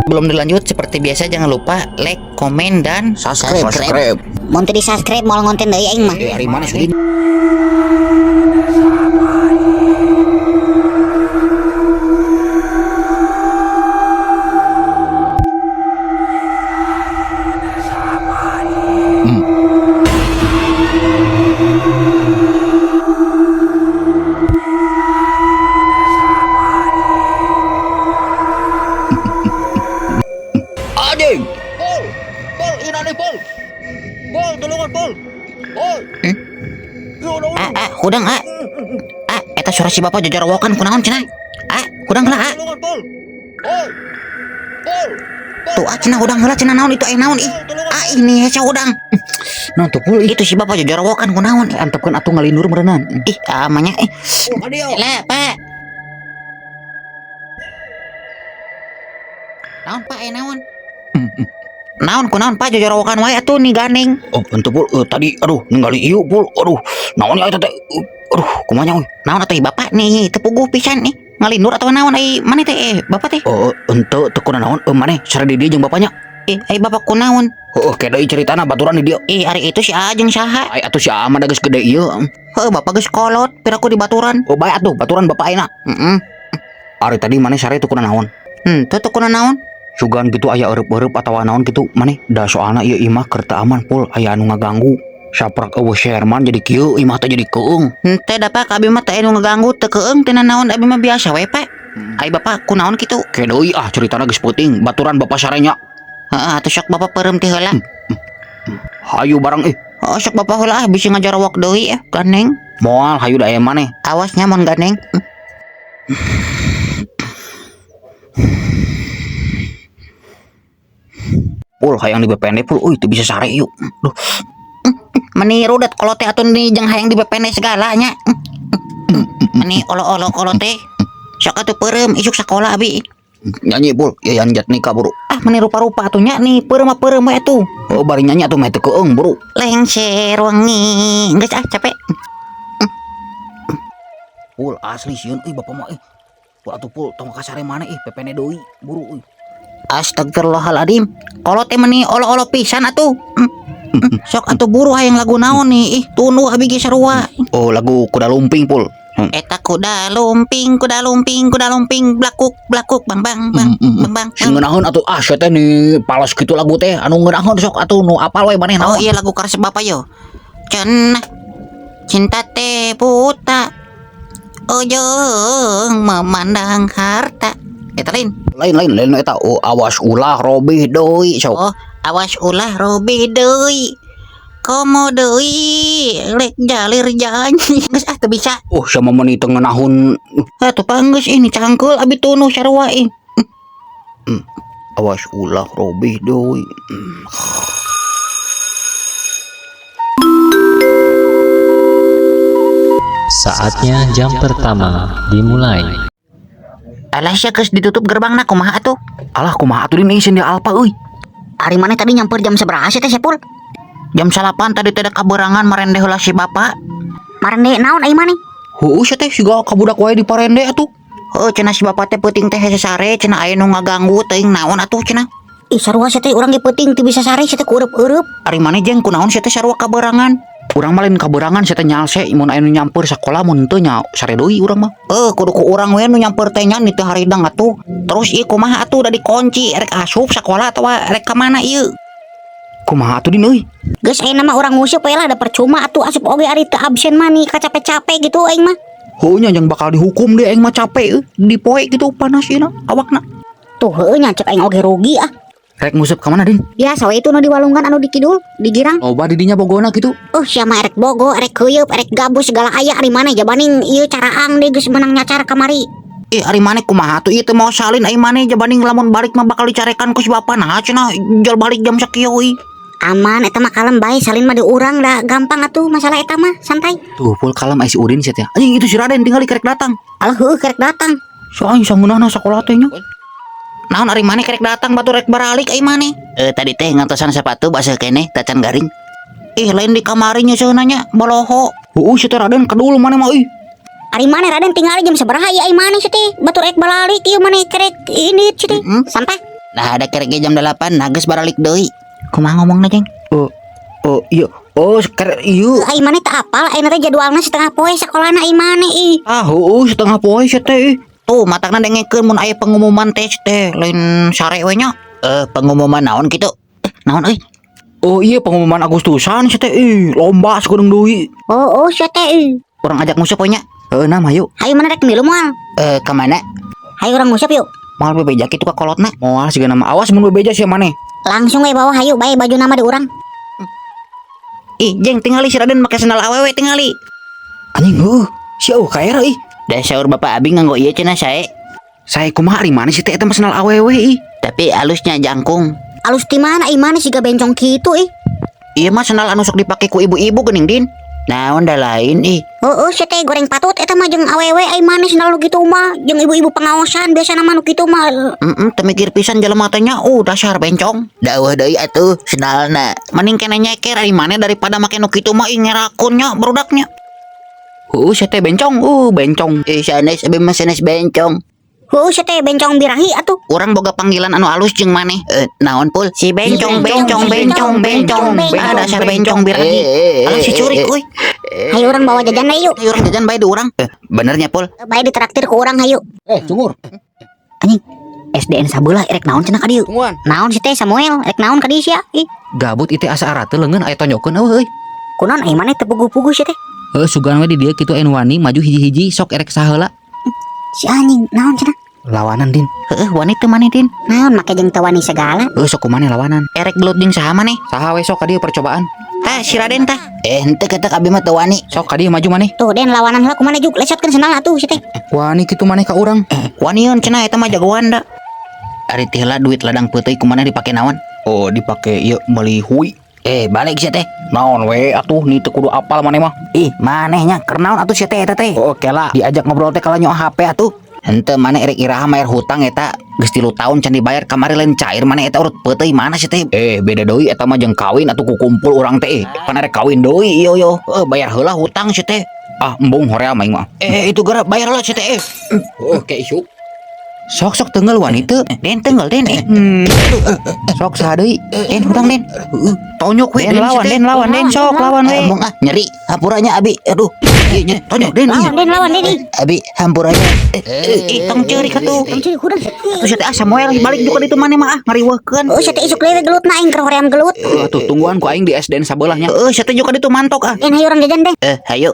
Sebelum dilanjut seperti biasa jangan lupa like, komen, dan Subscribe. Subscribe. Mun teu di-subscribe moal ngonten deui aing mah. Eh, ari mana sih? Anjing. Pol. Pol, ini Pol. Pol, tulungan Pol. Pol. Ah, ah, hudang ah. Ah, eta suara si bapak jajarawokan kunaon cenah? Ah, hudang heula ah. Tulungan Pol. Pol. Pol. Tuh ah cenah hudang heula cenah naon itu eh naon ih. Ah ini hese hudang. Nah, tuh Pol, ih. Itu si bapak jajarawokan kunaon. Antepkeun atuh ngalindur meureunan. Ih, amanya eh. Pol, Lah, Pak. Naon Pak eh naon? Naon kunaon Pak jajarawokan wae atuh nih gandeng. Oh, ente Pul, tadi aduh ningali ieu Pul. Aduh, naon ya eta teh? Aduh, kumaha nya euy? Naon atuh ih, Bapak nih teu puguh pisan nih. Ngalindur atau naon ai maneh teh eh Bapak teh? Oh, ente teu kunaon maneh sare di dieu jeung bapaknya. Eh, ai Bapak kunaon? Heeh, ke deui ceritana baturan di dieu. Ih, ari itu si A jeung saha? Ai atuh si Ahmad geus gede ieu. Heuh, Bapak geus kolot, piraku di baturan. Oh, bae atuh baturan bapak ayeuna. Heeh. Ari tadi maneh sare teu kunaon? Teu teu kunaon? Sugan gitu aya eureub-eureub atawa naon gitu maneh da soalna ieu imah keur teu aman Pul, aya anu ngaganggu. Saprak eueuh Sherman jadi kieu imah teh jadi keung. Henteu da Pak, abi mah teu anu ngaganggu, teu keung teu naon abi mah biasa we Pak. Ai Bapak kunaon kitu? Ke deui ah ceritana geus peuting, baturan bapak sarenya. Heeh, atuh sok Bapak peureum ti heula. Hayu barang ih. Heeh, sok Bapak heula ah bisi ngajarawak deui eh gandeng. Moal hayu da aya maneh. Awas nya mun gandeng. Pul hayang di BPND Pul, euy teu bisa sare yuk. Duh, Meni rudet kolot teh atuh nih jeung hayang di BPN segala nya. Meni olo-olo kolot teh. Sok atuh peureum isuk sakola abi. Nyanyi Pul, Yayan Jatnika buru. Ah meni rupa-rupa atuh nya nih peureum mah peureum we atuh. Oh, bari nyanyi atuh meh teu keung buru. Lengser wengi. Geus ah capek. Pul asli sieun euy bapak mah euy. Pul atuh Pul tong kasare maneh ih PPN deui buru euy. Astagfirullahaladzim. Kolot teh meni olo-olo pisan atuh. Sok atuh buru hayang lagu naon nih. Ih, tunduh abi ge sarua. Oh, lagu kuda lumping Pul. Eta kuda lumping, kuda lumping, kuda lumping, blakuk, blakuk, bang bang bang bang bang. Sing ngeunaheun atuh ah sia teh ni palas kitu lagu teh anu ngeunaheun sok atuh nu apal we maneh Oh naon. iya lagu karesep bapak yo. Cenah cinta teh buta. Ojong memandang harta. Eta lain. Lain lain lain eta oh, awas ulah robih deui sok. Oh, awas ulah robih deui. Komo deui rek jalir janji. Geus ah teu bisa. Oh, sia mah meuni teu ngeunaheun. Atuh panggeus ini cangkeul abi tunuh sarua ih. Awas ulah robih deui. Saatnya jam pertama dimulai. Alah sia geus ditutup gerbangna kumaha atuh? Alah kumaha atuh ini sieun di Alfa euy. Ari maneh tadi nyamper jam sabaraha sih teh Sepul? Jam 9 tadi teh kaberangan marende heula si bapak. Marende naon ai maneh? Heueuh sia teh siga kabudak wae di parende atuh. Heuh cenah si bapak teh peuting teh hese sare cenah aya nu ngaganggu teuing naon atuh cenah. Ih sarua sia teh urang ge peuting teu bisa sare sia teh ku eureub-eureub. Ari maneh jeung kunaon sia teh sarua kaberangan? Urang mah lain kaberangan sia teh nyalse mun aya nu nyamper sakola mun teu nya sare deui urang mah. Kudu ku urang we nu nyamper teh nya teu haridang atuh. Terus ieu kumaha atuh udah dikunci rek asup sakola atawa rek ka mana ieu? Kumaha atuh din euy? Geus ayeuna mah urang nguseup we lah da percuma atuh asup oge ari teu absen mah nih kacape-cape gitu aing mah. Heueuh nya jeung bakal dihukum deh aing mah capek euy. Dipoe gitu panas ieu awakna. Tuh heueuh nya cek aing oge rugi ah. Rek nguseup ka mana din? Biasa we itu nu di walungan anu di kidul, di girang. Loba di dinya bogona gitu. Oh sia mah erek bogo, erek keuyeup, erek gabus segala aya ari maneh jabaning ieu caraang deui geus menang nyacar kamari. Ih ari maneh kumaha atuh ieu teh mau salin ai maneh jabaning lamun balik mah bakal dicarekan ku si bapak nah cenah jal balik jam sakieu euy. Aman eta mah kalem bae salin mah di urang da gampang atuh masalah eta mah santai. Tuh Pul kalem ai si Udin sia teh. Anjing itu si Raden tinggal kerek datang. Alah heueuh kerek datang. So aing sangeunahna sakola teh nya. Naon ari maneh kerek datang batur rek baralik ai maneh. Tadi teh ngantosan sepatu baseuh keneh tacan garing. Ih lain di kamari nya nya boloho. Heueuh sia teh Raden kadul maneh mah euy. Ari maneh Raden tinggal jam sabaraha ieu ai maneh sia teh batur rek balalik ieu maneh kerek ini sia teh. Sampah. Nah ada kerek ge jam 8 nah geus baralik deui. Kumaha ngomongna, Jeng? Oh iya, oh seker ieu. Ai maneh teu apal ayeuna teh jadwalna setengah poe sakolana ai maneh ih. Ah heueuh setengah poe sia teh ih. Tuh matakna dengekeun mun aya pengumuman tes teh lain sare we nya. Pengumuman naon kitu? Naon euy? Oh iya pengumuman Agustusan sia teh ih, lomba sakedeung deui. Oh, oh sia teh ih. Urang ajak nguseup we nya. Heueuh nah hayu. Hayu mana rek milu moal? Ka mana? Hayu urang nguseup yuk. Moal bebeja kitu ka kolotna. Moal sigana mah awas mun bebeja sia maneh. Langsung we bawa hayu bae baju nama di urang. Ih, Jeng tingali si Raden make sendal awewe tingali. Anjing heueuh, sia eueuh kaera ih. Da saur bapak abi nganggo ieu cenah sae. Sae kumaha ari maneh si teh eta mah sendal awewe ih. Tapi alusnya jangkung. Alus ti mana ai maneh siga bencong kitu ih. Ieu mah sendal anu sok dipake ku ibu-ibu geuning Din. Naon da lain ih. Heeh, sia teh goreng patut eta mah jeung awewe ai maneh sendal nu kitu mah jeung ibu-ibu pengaosan biasana mah nu kitu mah. Heeh, teu mikir pisan jelema teh nya, dasar bencong. Da eueuh deui atuh sendalna. Mending kene nyeker ari maneh daripada make nu kitu mah ih ngerakun nya barudaknya. Heueuh sia teh bencong, bencong. Ih sanes abi mah sanes bencong. Heueuh sia teh bencong birahi atuh. Urang boga panggilan anu alus jeung maneh. Naon pul? Si bencong bencong bencong bencong. Ah dasar bencong birahi. Alah si curik euy. Hayu urang bawa jajan we yuk. Hayu urang jajan bae di urang. Benernya pul. Bae ditraktir ku urang hayu. Cungur. Anjing, SDN sabelah erek naon cenah ka dieu? Tungguan. Naon si teh Samuel erek naon ka dieu sia? Ih, Gabut ieu teh asa arate leungeun aya tonyokeun eueuh euy. kunaon ai maneh teu puguh-puguh sia teh? Heueuh sugan we di dieu kitu anu wani maju hiji-hiji sok erek saha heula. Si anjing naon cenah? Lawanan Din. Heueuh wani teu maneh Din. Naon make jeung teu wani segala? Heueuh sok kumaha lawanan. Erek gelut jeung saha maneh? Saha we sok ka dieu percobaan. Tah si Raden tah. Henteu ketek abi mah teu wani. Sok ka dieu maju maneh. Tuh Den lawanan heula kumaha juk lesotkeun sendal atuh si teh. Wani kitu maneh ka urang. Waniun cenah eta mah jagoan da. Ari teh heula duit ladang peuteuy kumaha dipake naon? Oh dipake ieu meuli hui. Balik sia teh. Naon we atuh ni teu kudu apal maneh mah. Ih, maneh nya keur naon atuh sia teh eta teh? Oh kela diajak ngobrol teh kala nyo HP atuh. Henteu maneh erek iraha mayar hutang eta geus 3 tahun can dibayar kamari lain cair maneh eta urut peuteuy mana sia teh? Beda deui eta mah jeung kawin atuh kukumpul urang teh. Pan erek kawin deui ieu yo. Bayar heula hutang sia teh. Ah embung hoream aing mah. Itu geura bayar heula sia teh. Heueuh ke isuk. Sok sok tenggel wani teu. Den tenggel Den. Sok saha deui? Den hutang Den. Heeh. Tonyok we Den lawan Den lawan Den sok lawan we. Lawan. Embung ah nyeri hampuranya abi. Aduh. Ieu nya Tonyok Den. Lawan Den lawan Den ih. Abi hampuranya. Ih tong ceurik atuh. Tong ceurik hudang. Atuh sia teh ah Samuel balik juga ditu maneh mah ah ngariweuhkeun. Oh sia teh isuk deui gelutna aing keur hoream gelut. Heueuh atuh tungguan ku aing di SDN sabelah nya. Heeh sia teh juga ditu mantok ah. Den hayu urang jajan Den. Hayu.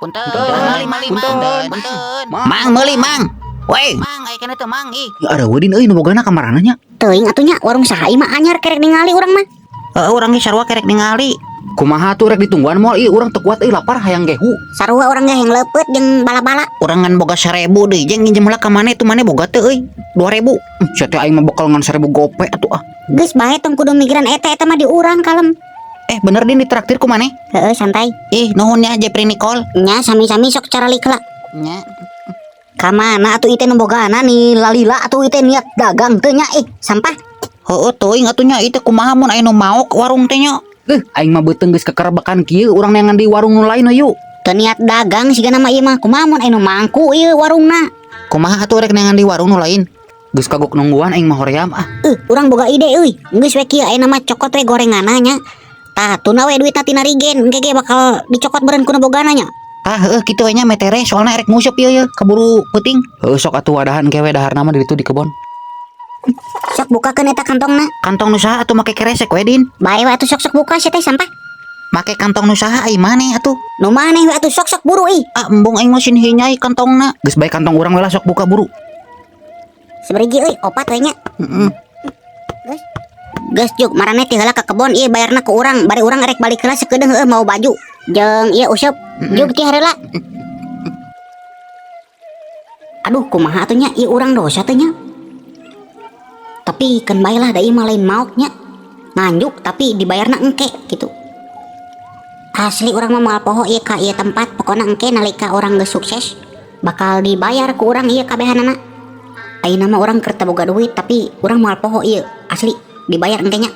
Punten, punten, punten. Mang meuli mang. Woi, mang aya kana teu mang ih. Ya ada Din euy nu bogana ka marana nya. Teuing atuh nya warung saha ieu mah anyar kerek ningali urang mah. Heeh, urang ge sarua kerek ningali. Kumaha tuh rek ditungguan moal ieu urang teu kuat euy lapar hayang gehu. Sarua urang ge hayang leupeut jeung bala-bala. Urang ngan boga 1000 deui jeung nginjem heula ka maneh tuh maneh boga teu euy. 2000. Sia teh aing mah bekal ngan 1000 gope atuh ah. Geus bae tong kudu mikiran eta eta mah di urang kalem. Bener Din ditraktir ku maneh? Heeh santai. Ih, nuhun nya Jepri Nicole. Nya sami-sami sok cara likla. Nya. Ka mana atuh ieu teh nu bogana nih lalila atuh ieu teh niat dagang teu nya ih sampah. Heueuh teuing atuh nya ieu teh kumaha mun aya nu maok warung teh nya. Aing mah beuteung geus kekerebekan kieu urang neangan di warung nu lain hayu. Teu niat dagang sigana mah ieu mah kumaha mun aya nu mangku ieu warungna. Kumaha atuh rek neangan di warung nu lain? Geus kagok nungguan aing mah hoream ah. Urang boga ide euy. Geus we kieu ayeuna mah cokot we gorenganna nya. Tah tuna we duitna tina rigen engke ge bakal dicokot beureun ku nu bogana nya. Tah heueuh kitu we nya metere soalna erek nguseup ieu ye kaburu peuting. Heueuh sok atuh wadahan ke we daharna mah di ditu di kebon. Sok bukakeun eta kantongna. Kantong nu saha atuh make keresek we Din? Bae we atuh sok-sok buka sia teh sampah. Make kantong nu saha ai maneh atuh? Nu maneh we atuh sok-sok buru ih. Ah embung aing mah sin hinyai kantongna. Geus bae kantong urang we lah sok buka buru. Sabariji euy opat we nya. Heeh. Geus. Geus juk marane ti heula ka kebon ieu bayarna ku urang bari urang erek balik heula sakedeung heueuh mau baju. Jeung ieu useup juk ti hareula. Aduh kumaha atuh nya ieu urang dosa teh nya. Tapi keun bae lah da ieu mah lain maok nya. Nganjuk tapi dibayarna engke gitu. Asli urang mah moal poho ieu ka ieu tempat pokona engke nalika urang geus sukses bakal dibayar ku urang ieu kabehanana. Ayeuna mah urang keur teu boga duit tapi urang moal poho ieu asli dibayar engke nya.